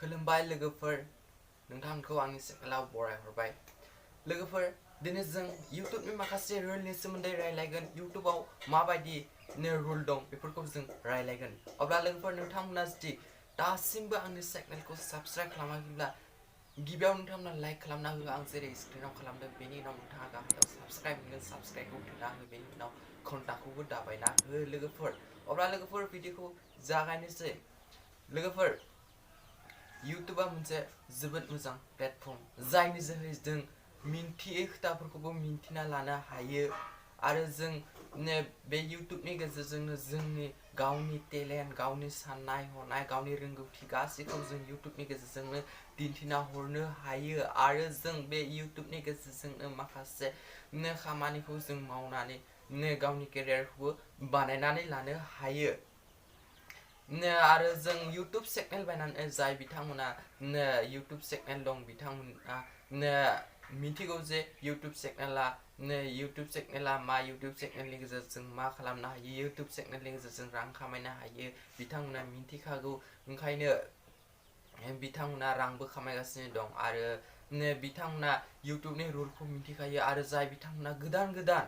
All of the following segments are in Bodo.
खुलुमबाय लोगोफोर नोंथांखौ आंनि चेनेलाव बरायहरबाय लोगोफोर दिनै जों YouTubeनि माखासे रुलनि सोमोन्दै रायलायगोन YouTubeआव माबायदि रुल दं बेफोरखौ जों रायलायगोन अब्ला लोगोफोर नोंथांमोना जुदि दासिमबो आंनि चेनेलखौ साबस्क्राइब खालामाखैब्ला गिबियाव नोंथांमोना लाइक खालामना हो आं जेरै स्क्रिनाव खालामदों बेनि उनाव नोंथाङा गाहायाव साबस्क्राइब मोनगोन साबस्क्राइबखौ थुना हो बेनि उनाव घन्टाखौबो दाबायना हो लोगोफोर अब्ला लोगोफोर भिडिअखौ जागायनोसै लोगोफोर YouTubeआ मोनसे जोबोद मोजां प्लेटफर्म जायनि जोहै जों मिन्थियै खोथाफोरखौबो मिन्थिना लानो हायो आरो जों बे YouTubeनि गेजेरजोंनो जोंनि गावनि टेलेन्ट गावनि साननाय हनाय गावनि रोंगौथि गासैखौ जों YouTubeनि गेजेरजोंनो दिन्थिना हरनो हायो आरो जों बे YouTubeनि गेजेरजोंनो माखासे खामानिखौ जों मावनानै गावनि केरियारखौबो बानायनानै लानो हायो आरो जों YouTube चेनेल बानायनानै जाय बिथांमोना YouTube चेनेल दं बिथांमोना मिथिगौ जे YouTube चेनेला मा YouTube चेनेलनि गेजेरजों मा खालामनो हायो YouTube चेनेलनि गेजेरजों रां खामायनो हायो बिथांमोना मिथिखागौ ओंखायनो बिथांमोना रांबो खामायगासिनो दं आरो बिथांमोना YouTubeनि रुलखौ मिथिखायो आरो जाय बिथांमोना गोदान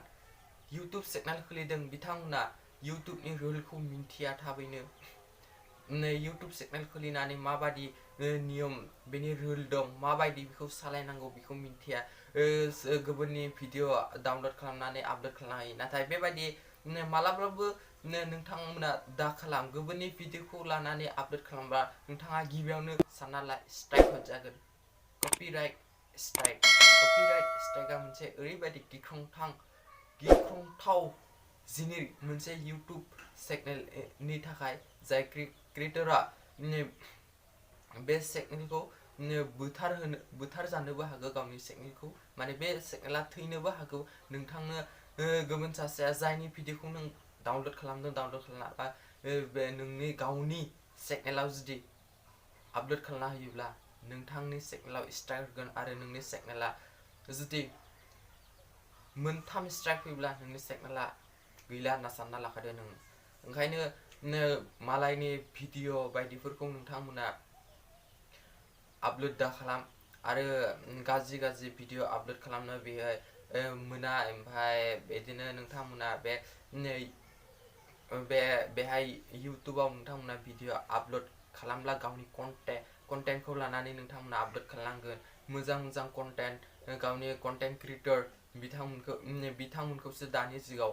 YouTube चेनेल खुलिदों बिथांमोना YouTubeनि रुलखौ मिथिया थाबैनो YouTube चेनेल खुलिनानै माबादि नियम बेनि रुल दं माबायदि बेखौ सालायनांगौ बेखौ मिथिया गुबुननि भिडिअ डाउनलड खालामनानै आपल'ड खालामनो हायो नाथाय बेबायदि मालाबाबो नोंथांमोना दा खालाम गुबुननि भिडिअखौ लानानै आपल'ड खालामबा नोंथाङा गिबियावनो सानना ला स्ट्राइक होजागोन कपिराइट स्ट्राइकआ मोनसे ओरैबायदि गिख्रंथाव जिनिस मोनसे YouTube चेनेलनि थाखाय जाय क्रिएटरा बे चेनेलखौ बुथार जानोबो हागौ गावनि चेनेलखौ माने बे चेनेला थैनोबो हागौ नोंथांनो गुबुन सासेया जायनि भिडिअखौ नों डाउनलड खालामना बे नोंनि गावनि चेनेलाव जुदि आपल'ड खालामना होयोब्ला नोंथांनि चेनेलाव स्ट्राइक होगोन आरो नोंनि चेनेला जुदि 3 स्ट्राइक फैब्ला नोंनि चेनेला गैला होनना सानना लाखादो नों ओंखायनो मालायनि भिडिअ बायदिफोरखौ नोंथांमोना आपल'ड दा खालाम आरो गाज्रि भिडिअ आपल'ड खालामनो बेहाय मोना ओमफ्राय बिदिनो नोंथांमोना बेहाय YouTubeआव नोंथांमोना भिडिअ आपल'ड खालामब्ला गावनि कन्टेन्टखौ लानानै नोंथांमोना आपल'ड खालामनांगोन मोजां कन्टेन्ट गावनि कन्टेन्ट क्रिएटर बिथांमोनखौसो दानि जुगाव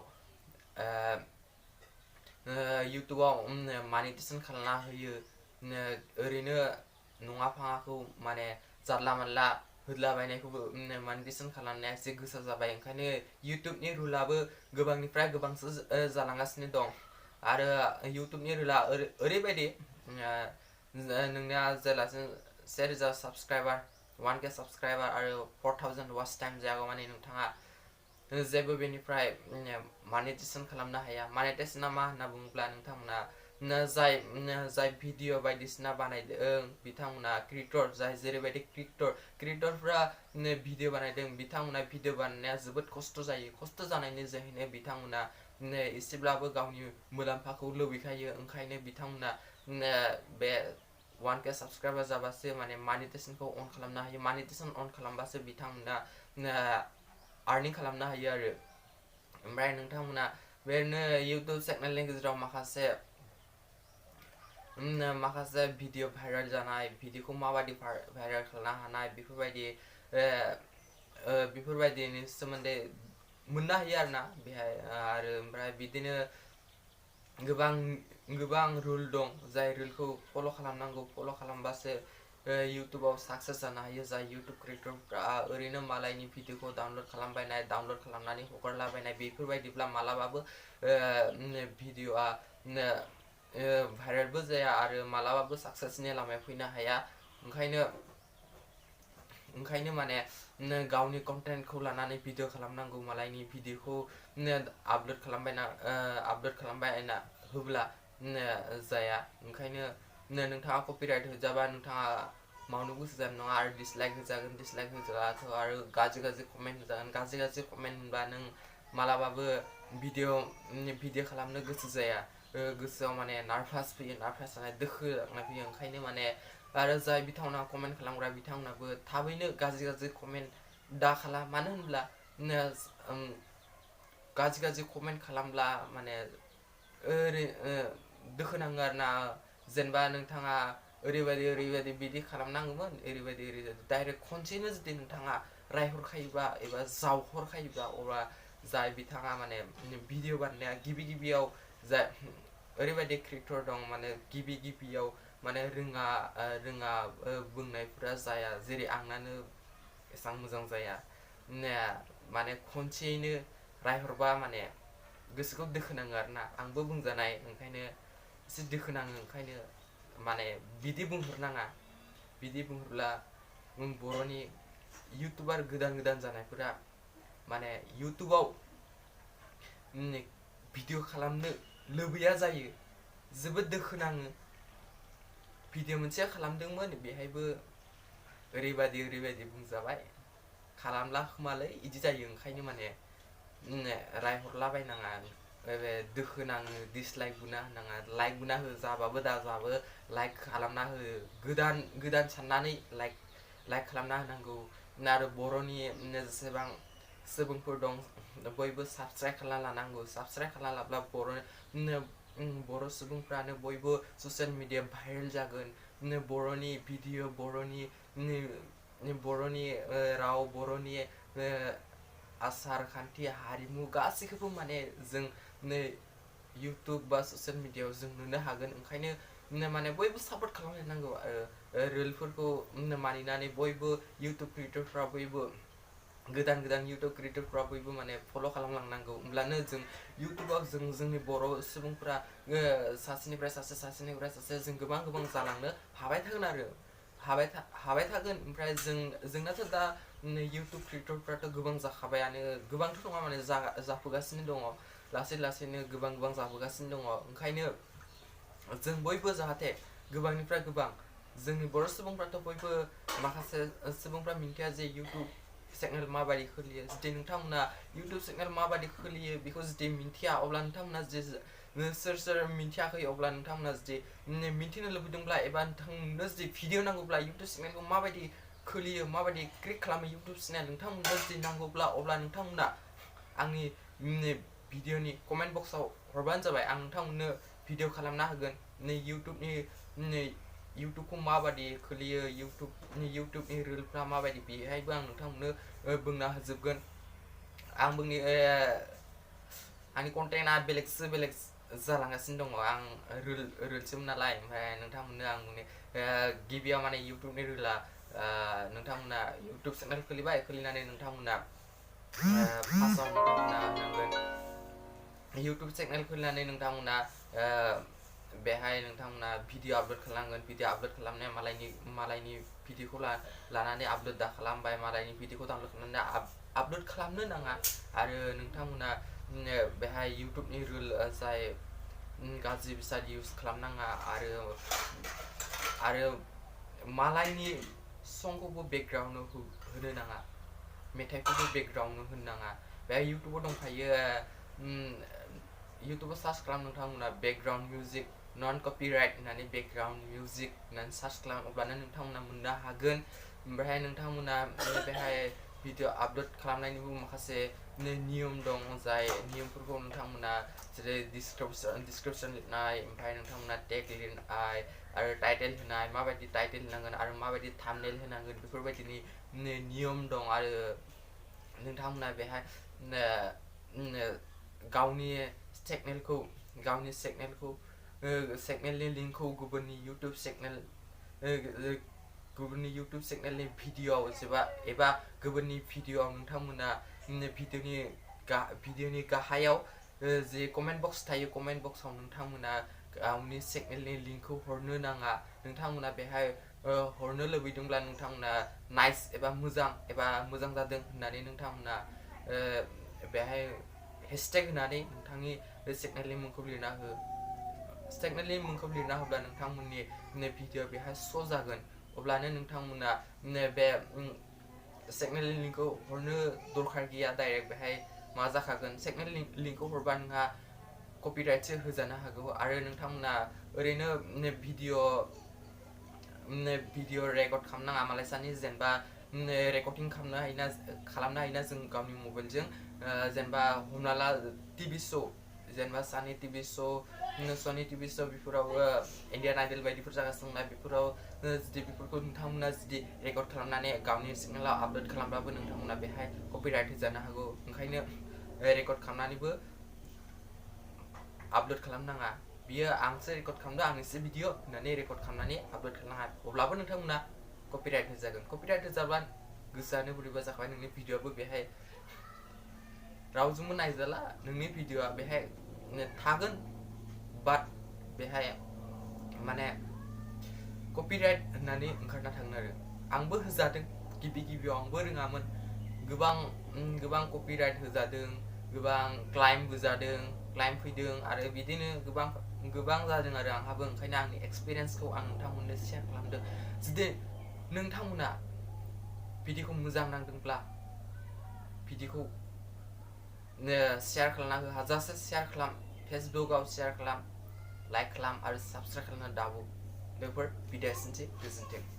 YouTubeआव मनिटाइजेशन खालामना होयो ओरैनो नङा फाङाखौ माने जानला मानला होदलाबायनायखौबो मनिटाइजेशन खालामनाया एसे गोसा जाबाय ओंखायनो YouTubeनि रुलाबो गोबांनिफ्राय गोबांसो जालांगासिनो दं आरो YouTubeनि रुला ओरैबायदि नोंनिया जेलासिम 1000 साबस्क्राइबार 1K साबस्क्राइबार आरो 4000 वाच टाइम जायागौ माने नोंथाङा जेबो बेनिफ्राय मनिटाइजेशन खालामनो हाया मनिटाइजेशना मा होनना बुङोब्ला नोंथांमोना जाय भिडिअ बायदिसिना बानायदों बिथांमोना क्रिएटर जाय जेरैबायदि क्रिएटरफ्रा भिडिअ बानायदों बिथांमोना भिडिअ बानायनाया जोबोद खस्थ' जायो खस्थ' जानायनि जोहैनो बिथांमोना एसेब्लाबो गावनि मुलाम्फाखौ लुबैखायो ओंखायनो बिथांमोना बे 1K साबस्क्राइबार जाबासो माने मनिटाइजेशनखौ अन खालामनो हायो मनिटाइजेशन अन खालामबासो बिथांमोना आर्निं खालामनो हायो आरो ओमफ्राय नोंथांमोना बेनो YouTube चेनेलनि गेजेराव माखासे भिडिअ भाइरेल जानाय भिडिअखौ माबायदि भाइरेल खालामनो हानाय बेफोरबायदिनि सोमोन्दै मोननो हायो आरोना बेहाय आरो ओमफ्राय बिदिनो गोबां रुल दं जाय रुलखौ फल' खालामनांगौ फल' खालामबासो YouTubeआव साक्सेस जानो हायो जाय YouTube क्रिएटरफ्रा ओरैनो मालायनि भिडिअखौ डाउनलड खालामनानै हगारलाबायनाय बेफोरबायदिब्ला मालाबाबो भिडिअआ भाइरेलबो जाया आरो मालाबाबो साक्सेसनि लामायाव फैनो हाया ओंखायनो माने गावनि कन्टेन्टखौ लानानै भिडिअ खालामनांगौ मालायनि भिडिअखौ आपल'ड खालामबायना होब्ला जाया ओंखायनो नोंथाङा कपिराइट होजाबा नोंथाङा मावनो गोसो जानाय नङा आरो डिसलाइक होजाबाथ' आरो गाज्रि कमेन्ट होजागोन गाज्रि कमेन्ट होनबा नों मालाबाबो भिडिअ खालामनो गोसो जाया गोसोआव माने नार्भास जानाय दोखो जानाय फैयो ओंखायनो माने आरो जाय बिथांमोना कमेन्ट खालामग्रा बिथांमोनाबो थाबैनो गाज्रि कमेन्ट दा खालाम मानो होनब्ला गाज्रि कमेन्ट खालामब्ला माने ओरै दुखु नाङो आरोना जेनेबा नोंथाङा ओरैबायदि बिदि खालामनांगौमोन ओरैबायदि डाइरेक्ट खनसेनो जुदि नोंथाङा रायहरखायोबा एबा जावहरखायोबा अब्ला जाय बिथाङा माने भिडिअ बानायनाया गिबियाव जाय ओरैबायदि क्रिएटर दं माने गिबियाव माने रोङा बुंनायफोरा जाया जेरै आंनानो एसां मोजां जाया माने खनसेयैनो रायहरबा माने गोसोखौ दुखु नाङो आरोना आंबो बुंजानाय ओंखायनो एसे दुखु नाङो ओंखायनो माने बिदि बुंहरनाङा बिदि बुंहरब्ला बर'नि इउटुबार गोदान जानायफोरा माने इउटुबाव भिडिअ खालामनो लुबैया जायो जोबोद दुखु नाङो भिडिअ मोनसे खालामदोंमोन बेहायबो ओरैबायदि बुंजाबाय खालामला खोमालै इदि जायो ओंखायनो माने रायहरलाबायनाङा दुखु नाङो डिसलाइक बुना होनाङा लाइक बुना हो जाबाबो दाजाबो लाइक खालामना हो गोदान साननानै लाइक खालामना होनांगौ आरो बर'नि जेसेबां सुबुंफोर दं बयबो साबस्क्राइब खालामना लानांगौ साबस्क्राइब खालामना लाब्ला बर' सुबुंफ्रानो बयबो ससियेल मिडिया भाइरेल जागोन बर'नि भिडिअ बर'नि राव बर'नि आसार खान्थि हारिमु गासैखौबो माने जों इउटुब बा ससियेल मिडियायाव जों नुनो हागोन ओंखायनो माने बयबो सापर्ट खालामलायनांगौ आरो रुलफोरखौ मानिनानै बयबो इउटुब क्रिएटरफ्रा बयबो गोदान इउटुब क्रिएटरफ्रा बयबो माने फल' खालामलांनांगौ होमब्लानो जों इउटुबाव जोंनि बर' सुबुंफ्रा सासेनिफ्राय सासे जों गोबां जालांनो हाबाय थागोन आरो हाबाय थागोन ओमफ्राय जोंनाथ' दा इउटुब क्रिएटरफ्राथ' गोबां जाखाबायानो गोबांथ' नङा माने जाफुगासिनो दङ लासैनो गोबां जाबोगासिनो दङ ओंखायनो जों बयबो जाहाथे गोबांनिफ्राय गोबां जोंनि बर' सुबुंफ्राथ' बयबो माखासे सुबुंफ्रा मिन्थिया जे इउटुब चेनेल माबायदि खुलियो जुदि नोंथांमोना इउटुब चेनेल माबायदि खुलियो बेखौ जुदि मिन्थिया अब्ला नोंथांमोना सोर मिन्थियाखै अब्ला नोंथांमोना जुदि मिन्थिनो लुबैदोंब्ला एबा नोंथांनो जुदि भिडिअ नांगौब्ला इउटुब चेनेलखौ माबायदि खुलियो माबायदि क्रिएट खालामो इउटुब चेनेल नोंथांमोना जुदि नांगौब्ला अब्ला नोंथांमोना आंनि भिडिअनि कमेन्ट बक्सआव हरबानो जाबाय आं नोंथांमोननो भिडिअ खालामना होगोन इउटुबखौ माबायदि खुलियो इउटुबनि रुलफ्रा माबायदि बेहायबो आं नोंथांमोननो बुंना होजोबगोन आंनि कन्टेन्टआ बेलेग जालांगासिनो दङ आं रुलसोमोन नालाय ओमफ्राय नोंथांमोननो आं गिबियाव माने इउटुबनि रुला नोंथांमोना इउटुब चेनेल खुलिनानै नोंथांमोना फार्स्टआव नोंथांमोना होनांगोन इउटुब चेनेल खुलिनानै नोंथांमोना बेहाय नोंथांमोना भिडिअ आपल'ड खालामगोन भिडिअ आपल'ड खालामनाया मालायनि भिडिअखौ लानानै आपल'ड दा खालामबाय मालायनि भिडिअखौ डाउनल'ड खालामनानै आपल'ड खालामनो नाङा आरो नोंथांमोना बेहाय इउटुबनि रुल जाय गाज्रि बेसाद इउज खालामनाङा आरो मालायनि संखौबो बेकग्राउन्डआव होनो नाङा मेथाइखौबो बेकग्राउन्डआव होनो नाङा बेहाय इउटुबाव दंखायो इउटुबाव सार्च खालाम नोंथांमोना बेकग्राउन्ड मिउजिक नन कपिराइट होननानै बेकग्राउन्ड मिउजिक होननानै सार्च खालाम अब्लानो नोंथांमोना मोननो हागोन ओमफ्राय नोंथांमोना बेहाय भिडिअ आपल'ड खालामनायनिबो माखासे नियम दं जाय नियमफोरखौ नोंथांमोना जेरै डिसक्रिपसन लिरनाय ओमफ्राय नोंथांमोना टेग लिरनाय आरो टाइटेल होनाय माबायदि टाइटेल होनांगोन आरो माबायदि थाम्बनेल होनांगोन बेफोरबायदिनि नियम दं आरो नोंथांमोना बेहाय गावनि चेनेलनि लिंकखौ गुबुननि इउटुब चेनेलनि भिडिअआव एबा गुबुननि भिडिअआव नोंथांमोना भिडिअनि गाहायाव जे कमेन्ट बक्स थायो कमेन्ट बक्सआव नोंथांमोना गावनि चेनेलनि लिंकखौ हरनो नाङा नोंथांमोना बेहाय हरनो लुबैदोंब्ला नोंथांमोना नाइस एबा मोजां जादों होननानै नोंथांमोना बेहाय हेशटेग होनानै नोंथांनि चेनेलनि मुंखौ लिरना हो चेनेलनि मुंखौ लिरना होब्ला नोंथांमोननि भिडिअ बेहाय श' जागोन अब्लानो नोंथांमोना बे चेनेलनि लिंकखौ हरनो दरखार गैया डाइरेक्ट बेहाय मा जाखागोन चेनेल लिंकखौ हरबा नोंहा कपिराइटसो होजानो हागौ आरो नोंथांमोना ओरैनो भिडिअ भिडिअ रेकर्ड खालामनाङा मालायसानि जेनेबा रेकर्डिं खालामनो हायोना जों गावनि मबाइलजों जेनेबा हमना ला टिभि श' जेनेबा सानि टिभि श' सनि टिभि श' बेफोराव इण्डियान आइडल बायदिफोर जागासिनो दंना बेफोराव जुदि बेफोरखौ नोंथांमोना जुदि रेकर्ड खालामनानै गावनि चेनेलाव आपल'ड खालामब्लाबो नोंथांमोना बेहाय कपिराइट होजानो हागौ ओंखायनो रेकर्ड खालामनानैबो आपल'ड खालामनाङा बियो आंसो रेकर्ड खालामदों आंनिसो भिडिअ होननानै रेकर्ड खालामनानै आपल'ड खालामनाङा अब्लाबो नोंथांमोना कपिराइट होजागोन कपिराइट होजाब्ला गोसोआनो बोरैबा जाखाबाय नोंनि भिडिअ'आबो बेहाय रावजोंबो नायजाला नोंनि भिडिअ'आ बेहाय थागोन बाट बेहाय माने कपिराइट होननानै ओंखारना थागोन आरो आंबो होजादों गिबियाव आंबो रोङामोन गोबां कपिराइट होजादों गोबां क्लाइमबो जादों क्लाइम फैदों आरो बिदिनो गोबां जादों आरो आंहाबो ओंखायनो आंनि एक्सपिरियेन्सखौ आं नोंथांमोननो शेयार खालामदों जुदि नोंथांमोना भिडिअखौ मोजां नांदोंब्ला भिडिअखौ शेयार खालामना हो हाजासे शेयार खालाम फेसबुकआव शेयार खालाम लाइक खालाम आरो साबस्क्राइब खालामना दाबो बेफोर भिडिअ एसेनोसै गोजोन्थों